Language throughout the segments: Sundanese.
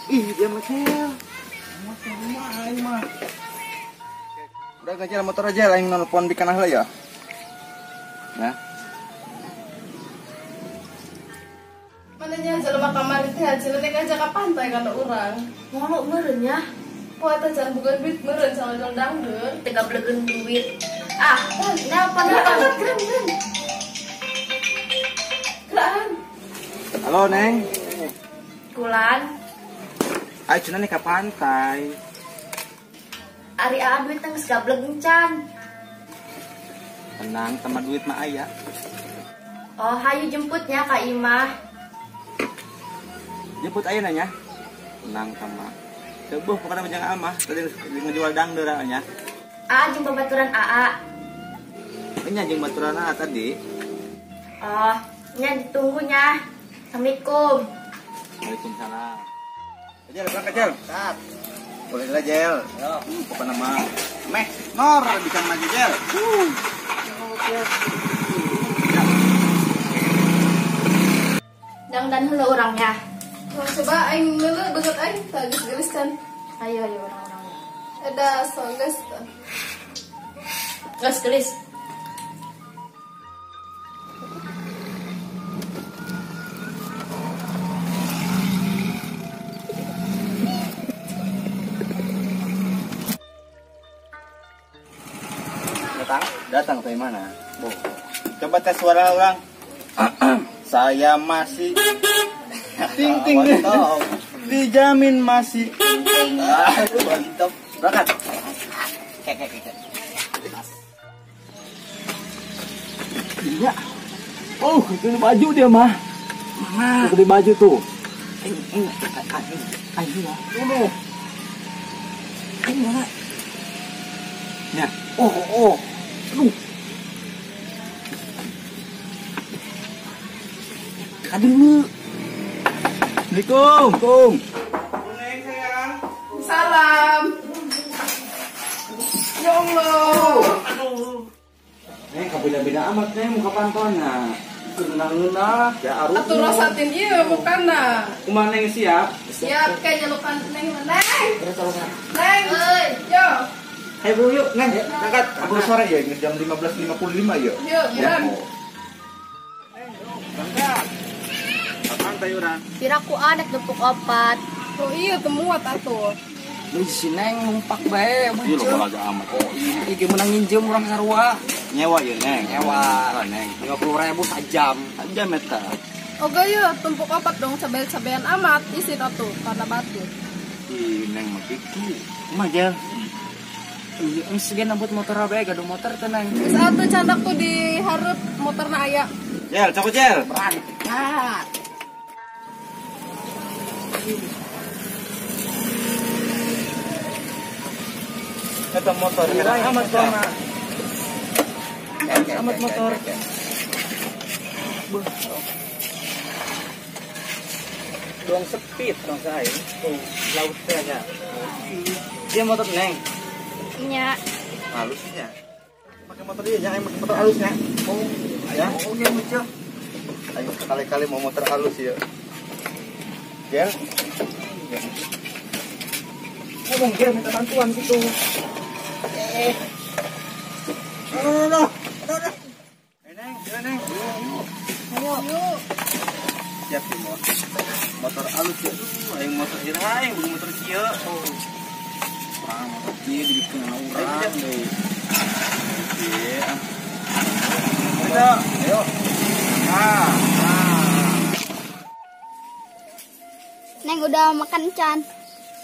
Ih, dia mah cel. Motor mah aing mah. Udah gajal motor aja aing nelpon di kanah lah ya. Nah. Mananya jelema kamari teh hasilna teh ngajak ka pantai kana urang. Ngolok meureun nya. Poe teh can bukan duit meureun soal dangdut. Teu gablegeun duit. Ah, nelpon nelpon. Geran. Halo, Neng. Kulan. Ayo cenah nih ke pantai. Ari aa duit teh geus gableg encan. Tenang, sama duit mah aya. Oh, hayu jemputnya Kak Imah. Jemput aja nanya. Tenang sama. Coba pokoknya macam amah tadi ngejual dangdeur nya. Aa jeung babaturan aa. Nya jeung baturan aa tadi. Oh, nya ditunggu nya. Assalamualaikum. Waalaikumsalam. Jel, berangkat Jel. Tat. Boleh lah Jel. Yo, pokoknya mah meh nor bisa maju Jel. Dangdan heula urangnya. Oh, coba aing leuleuh beungeut aing tah geus geulis can. Ayo ayo urang-urang. Ada so geus. Geus geulis. Datang dari mana? Oh. Coba tes suara orang. Saya masih ting ting. Dijamin masih ting. Mantap. Berangkat. Iya. Oh, itu baju dia mah. Mana? Itu baju tuh. Ayo ya. Ini mana? Ya. Oh, oh. Aduh. Aduh. Assalamualaikum. Neng sayang. Salam. Ya Allah. Aduh. Neng kabeda-beda amat neng muka pantona. Ngeunah-ngeunah, ya arus. Atuh rosatin ieu mukana. Kumaha neng siap? Siap kayak nyelukan neng neng. Neng. Yo. Ayo bro yuk, Neng, berangkat. Kabur sore ya, jam 15.55 ya. Yuk, bulan. Berangkat. Kapan tayuran? Piraku anak depuk opat. Oh iya, temuat atuh. Lu si Neng numpak bae. Iya lo aja amat. Oh iya, iki menang nginjem urang sarua. Nyewa ya, Neng. Nyewa. Oh, Neng. 50.000 sajam. Sajam eta. Oke yuk, tumpuk opat dong cabe-cabean amat isin atuh karena batu. Ih, Neng mah kitu. Mah jel. Iya, geus nambut motor bae gaduh motor tenang. Geus atuh candak tuh dihareup motorna aya. Jel, cokot jel. Berangkat. Eta motor heran amat tona. Amat motor. Doang sepit dong saya. Tuh, laut teh nya. Dia motor Neng. Nya. Halusnya. Pakai motor dia jangan pakai motor halusnya. Oh, ya. Oh, iya muncul. Ayo sekali-kali mau motor halus ya. Gel. Ngomong Gel minta bantuan gitu. No, no, no. Neng, Neng. Ayo. Ayo. Siap ya, motor halus ya. Aing motor ira aing bukan motor kieu. Oh. Motor kieu dibikin urang deui. Iya. Ayo, ayo. Ah. Si Neng udah makan encan.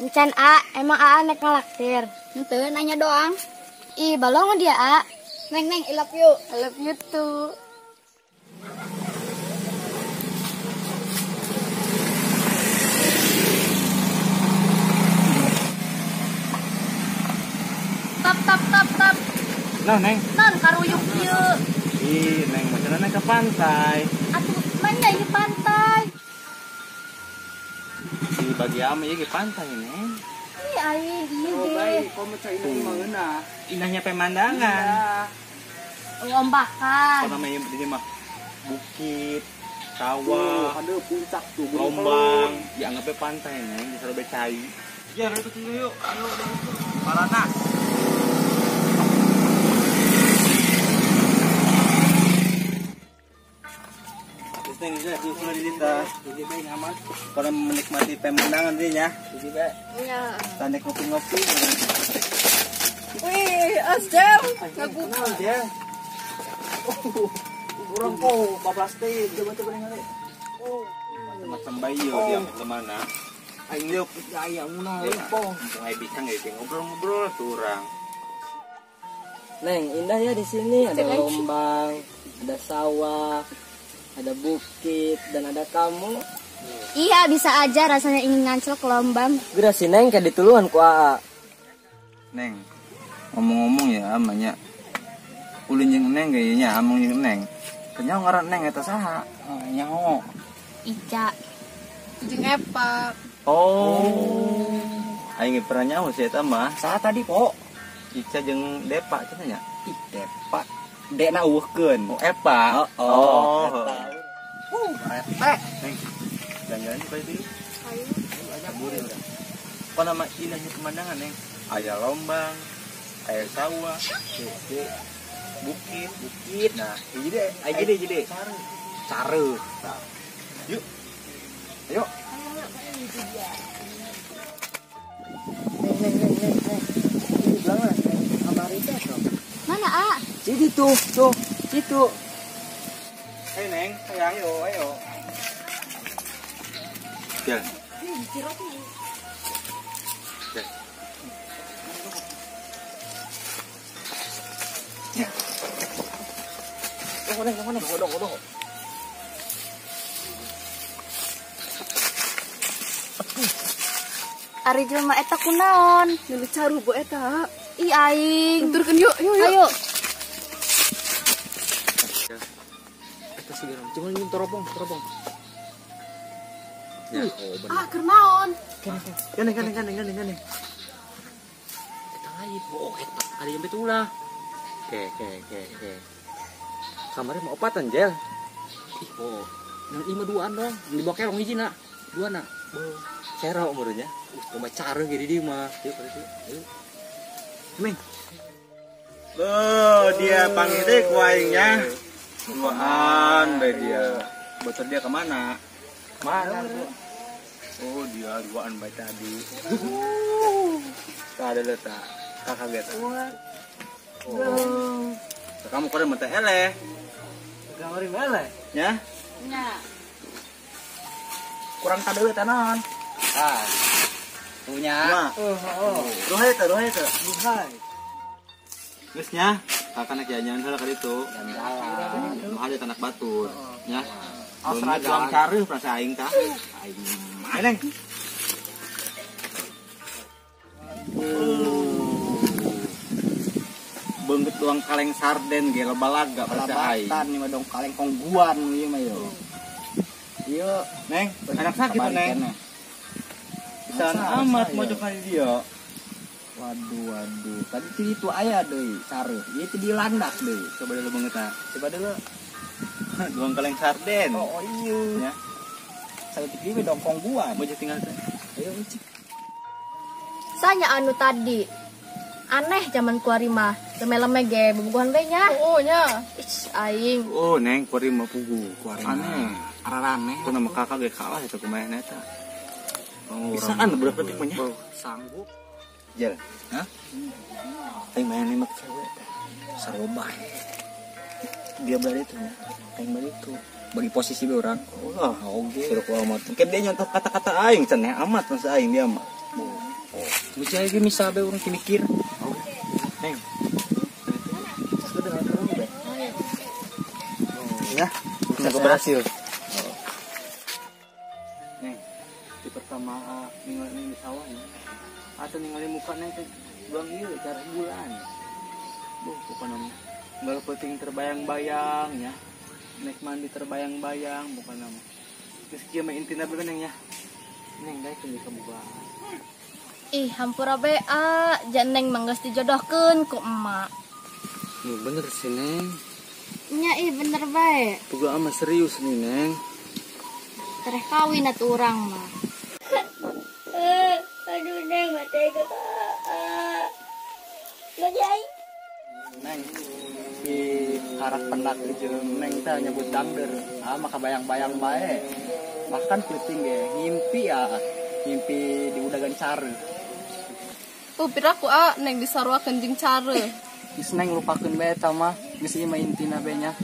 Encan A, emang A nek ngelaktir. Henteu nanya doang. Ih, balong dia A. Neng, Neng, I love you. I love you too. Tap tap tap tap. Nah, Neng. Non karuyuk ieu. Ih, Neng, macam mana ke pantai? Atuh, mana ieu pantai? Di bagi ama ieu ke pantai, Neng. Ih, aing ieu ge. Indahnya pemandangan. Oh, ombakan. Apa namanya ini mah? Bukit, sawah, ada puncak tuh, lombang. Ya anggapnya pantai, Neng, di Surabaya cai. Ya, itu yuk. Ayo, Paranas. Neng, kalau menikmati pemandangan dia ya. Iya. Tanda ngopi-ngopi. Wih, asem. Ngaku dia. Kurang kok, plastik. Coba-coba ningali. Oh, macam bayi dia kemana? Aing liuk aya munah po. Mumpung aing bisa nggak ngobrol-ngobrol tuh orang. Neng, indah ya di sini ada lombang, ada sawah, ada bukit, dan ada kamu. Iya, bisa aja rasanya ingin nganclok ke lombang. Geura si Neng kayak dituluan ku AA. Neng, ngomong-ngomong ya amanya. Ulin jeung Neng kayaknya among jeung Neng. Kenyaho ngaran Neng eta saha? Oh, nyaho. Ica. Jeung Epa. Oh. Aing pernah nyaho sih eta mah. Saha tadi, Po? Ica jeung Depa cenah nya. Ih, Depa. Dekna eueuhkeun. Oh, Epa. Oh. Rete. Neng. Jalan-jalan yuk kayak dulu. Ayo. Ayo udah. Apa nama indahnya pemandangan, Neng? Aya lombang, aya sawah, bukit, bukit. Nah, ini deh, aja deh. Care. Nah. Yuk. Ayo. Neng, neng, neng, neng, neng. Ini bilang lah, Neng Amarita tuh. Mana, A? Situ tuh, tuh, situ. Ayo, Neng, sayang, ayo, ayo. Jalan. Jalan. Ya. Tunggu, Neng, tunggu, Neng. Tunggu, tunggu. Ari jelema eta kunaon? Milu caru bu eta. Ih, aing. Turunkeun yuk, yuk, yuk. Ayo. Eta sih geram. Cuma ini teropong, teropong. Ya, oh bener. Ah, keur naon? Gandeng, gandeng, gandeng, gandeng, gandeng. Eta lain. Oh, eta ada yang betulah. Oke. Kamarnya mau opatan, Jel. Ih, oh. Yang lima duaan dong. Di bawah kerong hiji nak. Dua nak. Cero umurnya. Coba cara gini dia mah. Yuk, yuk. Ayo. Meng. Loh, dia panggil deh ku aingnya. Duaan bae dia. Bocor dia kemana? Mana tuh? Oh, dia duaan bae tadi. Tak ada letak. Kakak lihat. Oh. Kamu kore mata eleh. Kamari eleh. Ya? Nya. Kurang kadewe tanon. Ah. Punya. Oh. Ruhai teh, ruhai teh. Ruhai. Geus nya, kakak nek jalan-jalan heula ka ditu. Jalan-jalan. Nu ada tanak batur, nya. Oh, seragam careuh perasa aing tah. Aing. Neng. Beungeut doang kaleng sarden ge loba laga perasa aing. Kalabatan nih mah dong kaleng kongguan ieu mah yo. Ieu, Neng, anak sakit Neng. Pisan amat mojok ka dia. Waduh, waduh. Tadi itu aya deui, sareuh. Ieu teh dilandak deui. Coba dulu banget ah. Coba dulu. Doang kaleng sarden. Oh, iya. Ya. Saeutik deui dong kongguan. Mojok tinggal teh. Ayo ucik. Sanya anu tadi. Aneh zaman kuari mah. Leme-leme ge bobogohan we nya. Oh, nya. Ih, aing. Oh, Neng, kuari mah pugu. Kuari aneh. Araraneh. Ku nama kakak ge kalah eta kumaha eta. Oh, bisaan budak leutik mah nya. Sanggup. Jel. Hah? Aing main nembak cewek teh. Sarobah. Dia balik itu, aing balik itu. Bagi posisi be urang. Wah, oge. Seru amat. Kayak dia nyontoh kata-kata aing cenah amat masa aing dia mah. Oh. Bisa ge misa be urang mikir. Neng. Ya, bisa berhasil. Neng, di pertama ningali neng di sawah ya. Atau ningali muka neng teh buang ieu cara bulan. Buh, bukan nama. Nggak penting terbayang-bayang ya. Nek mandi terbayang-bayang bukan nama. Geus kieu mah intina bae neng ya. Neng daek ke kabogohan. Ih, hampura bae a, jan neng mah geus dijodohkeun ku emak. Nih bener sih neng. Nya ih bener bae. Boga ama serius nih neng. Tereh kawin atuh urang mah. Aduh neng mata itu. Lagi. Neng si karak pendak jeung neng teh nyebut dangder. Ah maka bayang-bayang bae. Bahkan penting ge ngimpi ya, ngimpi di udagan care. Tuh piraku a neng disaruakeun jeung care. Geus neng lupakeun bae eta mah, geus ieu mah intina bae nya.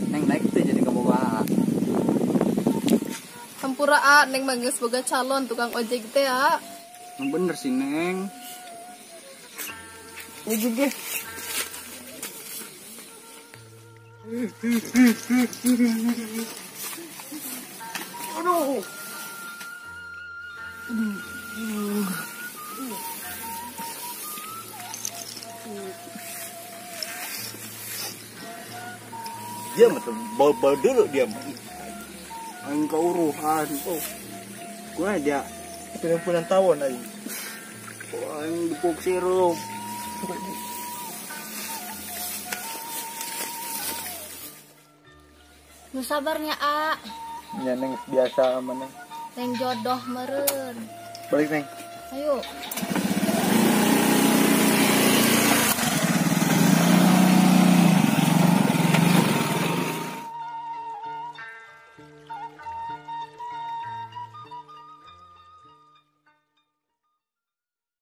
Neng naik teh jadi kabogohan. Hampura a neng mah geus boga calon tukang ojek teh a. Yang bener sih neng. Ujug ge. Aduh. Dia mah bau-bau dulu dia mah. Aing kauruhan. Oh. Kumaha dia? Penampilan tawon aing. Oh, aing dipuk sirup. Nu sabarnya a. Ya neng biasa sama neng. Neng jodoh meureun. Balik neng. Ayo.